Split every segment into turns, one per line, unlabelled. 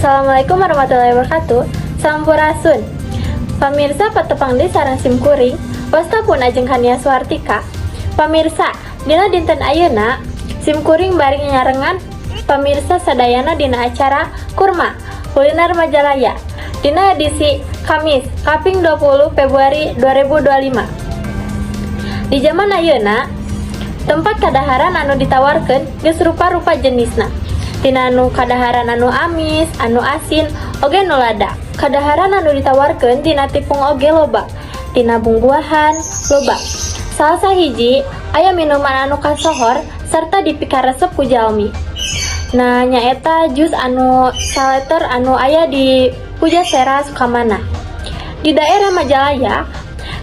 Assalamualaikum warahmatullahi wabarakatuh. Sampurasun. Pamirsa, patepang deui sareng sim kuring, wasta pun Ajeng Kania Suartika. Pamirsa, dina dinten ayeuna sim kuring bari nyarengan pamirsa sadayana dina acara Kurma Kuliner Majalaya dina edisi Kamis kaping 20 Februari 2025. Di zaman ayeuna, tempat kadaharan anu ditawarkeun geus rupa-rupa jenisna. Tina anu kadaharan anu amis, anu asin, oge nu lada. Kadaharan anu ditawarkeun tina tipung oge loba, tina bungbuahan loba. Salah sahiji aya minuman anu kasohor serta dipikaresep ku jalmi. Nah, nyaeta jus anu saleter anu aya di Pujasera Sukamanah. Di daerah Majalaya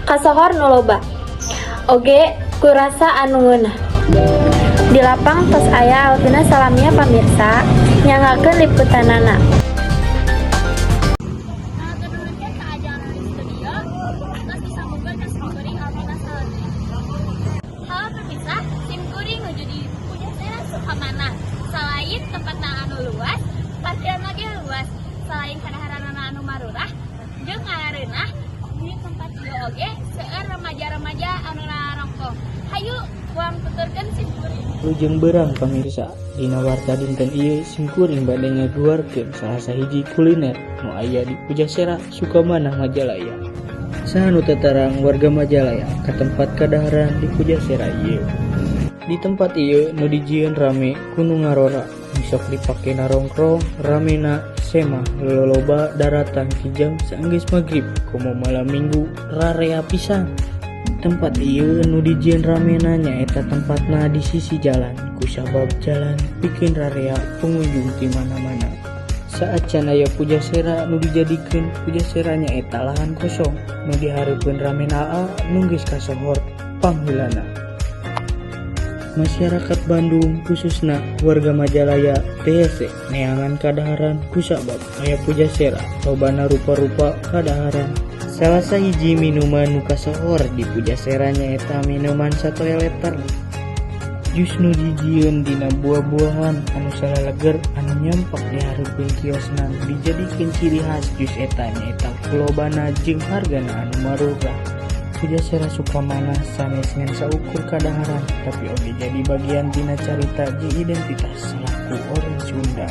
kasohor nu loba oge ku rasa anu ngeunah. Di lapang tos aya Alvina Salamia. Pamirsa, nyanggakeun liputanana.
Hatur nuhun ka Ajeng anu di studio, terus disambungkeun ka simkuring Alvina Salamia. Halo pemirsa, simkuring nuju di Pujasera Sukamanah. Selain tempatna anu luas, parkiran lagi luas. Selain kadaharanana anu marurah, jeung ngareunah di tempat ieu oge seueur remaja-remaja anu narongkong. Hayu urang tuturkeun simkuring.
Wilujeng beurang, pamirsa. Dina warta dinten ieu simkuring bade ngaguarkeun salah sahiji kuliner nu aya di Pujasera Sukamanah, Majalaya. Saha nu teu terang warga Majalaya ka tempat kadaharan di Pujasera ieu? Di tempat ieu nu dijieun rame ku nu ngarora, nu sok dipake narongkrong, ramena semah loloba daratang ti jam saenggeus magrib komo malam minggu rarea pisan. Tempat ieu nu dijieun ramena nyaeta tempatna di sisi jalan, kusabab jalan pikeun rarea pengunjung ti mana-mana. Saacan aya Pujasera, nu dijadikeun Pujasera nyaeta lahan kosong nu dihareupeun ramena nu geus kasohor pangheulana. Masyarakat Bandung, khususna warga Majalaya, teu hese neangan kadaharan kusabab aya Pujasera lobana rupa-rupa kadaharan. Salah sahiji minuman nu kasohor di Pujasera nyaeta minuman Satoeleter. Jus nu dijieun dina buah-buahan anu salaleger anu nyampak di hareupeun kiosna nu dijadikeun ciri khas jus eta nyaeta kulobana jeung hargana anu marurah. Pujasera Sukamanah sanes ngan saukur kadaharan, tapi oge jadi bagian tina carita jeung identitas salaku urang Sunda.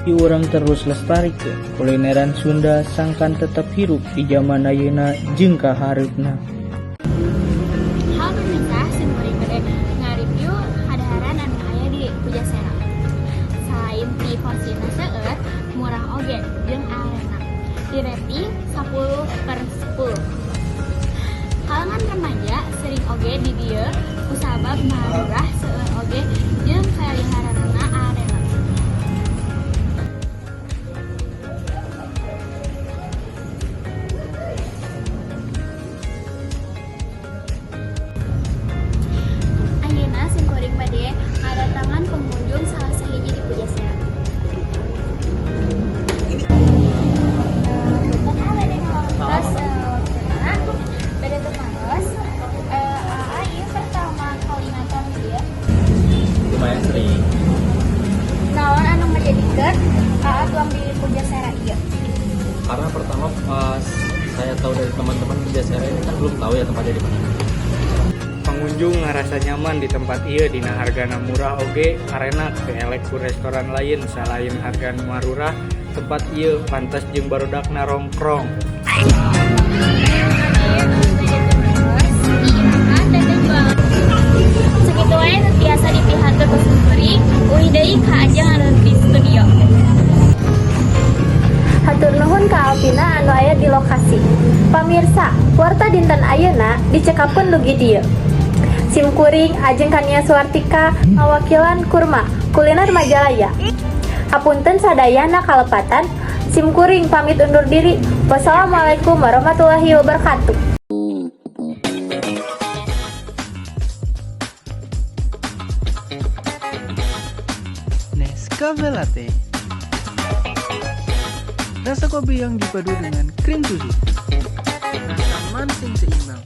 Yu urang terus lestarikeun kulineran Sunda sangkan tetep hirup di jaman ayeuna jeung ka hareupna.
Halo pemirsa, simkuring bade nge-review kadaharan anu aya di Pujasera. Selain ti porsina seueur, murah oge jeung arenak. Di rating 10/10. Kalangan remaja sering oge di dieu kusabab marurah, seueur oge jeung kaliharanana arenak. Ayeuna simkuring bade ngadatangan pengunjung salah sahiji di Pujasera. Punten, bade ngawaros waktuna, bade tumaros. Aa ieu pertama kali nonton di dieu?
Lumayan sering.
Naon anu ngajadikeun Aa tuang di Pujasera ieu?
Karena pertama pas saya tahu dari teman-teman Pujasera ini, kan belum tahu ya tempatnya di mana.
Pengunjung ngarasa nyaman di tempat ieu dina hargana murah oge arenak, teu eleh ku restoran lain. Salain harga nu marurah, tempat ieu pantes jeung barudak narongkrong.
Bade tumaros, iraha teteh jualan? Sakitu wae nu tiasa dipihatur ku simkuring, uih deui ka Ajeng anu di studio.
Hatur nuhun ka Alvina anu aya di lokasi. Pamirsa, warta dinten ayeuna dicekapkeun dugi dieu. Sim kuring Ajeng Kania Suartika ngawakilan Kurma Kuliner Majalaya. Hapunten sadayana kalepatan, sim kuring pamit undur diri. Wassalamualaikum warahmatullahi wabarakatuh.
Nescafe Latte. Rasa kopi yang dipadu dengan krim susu. Rasa manis yang seimbang.